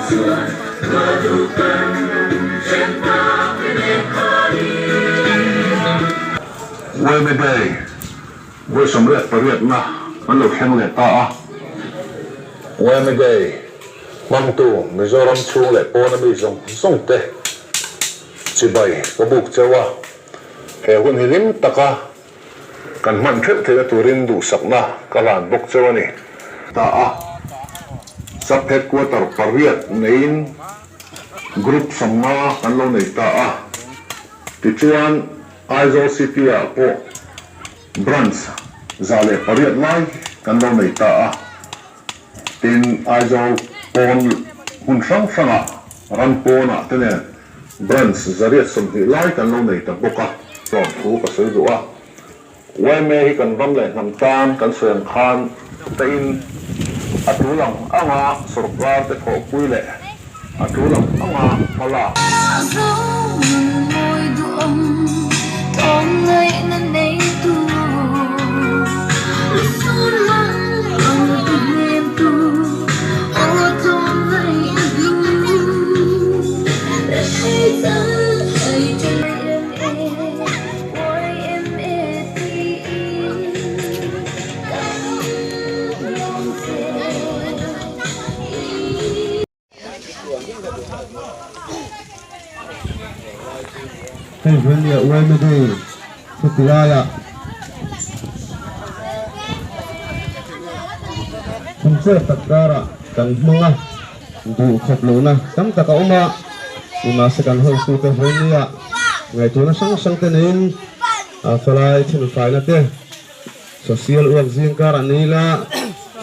Yma Day vawi 18na an lo thleng leh ta a. Yma Day hmangtu Mizoram chhung leh pawna mi zawng zawng te chibai ka buk cheu a, he hun hi hlim taka Kan hman theuh theihna turin duhsakna ka hlan bawk cheu a ni. Ta a, Sub Headquarter pariat neiin Group 50 kan lo nei ta a. Tichuan, Aizawl City-ah pawh Branch 108 lai kan lo nei ta a. Tin, Aizawl pawn hmun hrang hrangah ram pawnah te nen Branch 120 lai kan lo nei ta bawk a. Tlawm thu ka sawi duh a, yma hi kan ram leh hnam tan kan sawi ang khan tein a tul ang anga sorkar te thawhpui leh a tul ang anga hma lak. Hei hian nia yma day chuti laiah hun chet tak karah kan hmang a, duh khawp lohna tam tak a awm a, nimahse kan hotute hian nia ngaihtuahna hrang hrang te neiin khawlai thenfaina te Social work zing karah nei ila,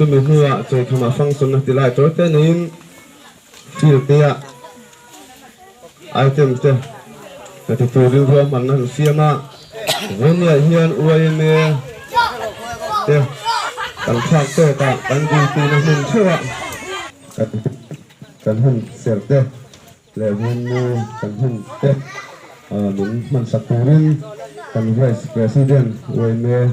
chumi hnuah chawithama function a ti lai tawi te neiin field te ah item te ka ti turin ruahmanna an siam a, Vawniah hian yma te kan thlak tawk ah kan duty na hmun theuh ah kan hun ser te leh Vawnu kan hun te min hmansak turin kan Vice President yma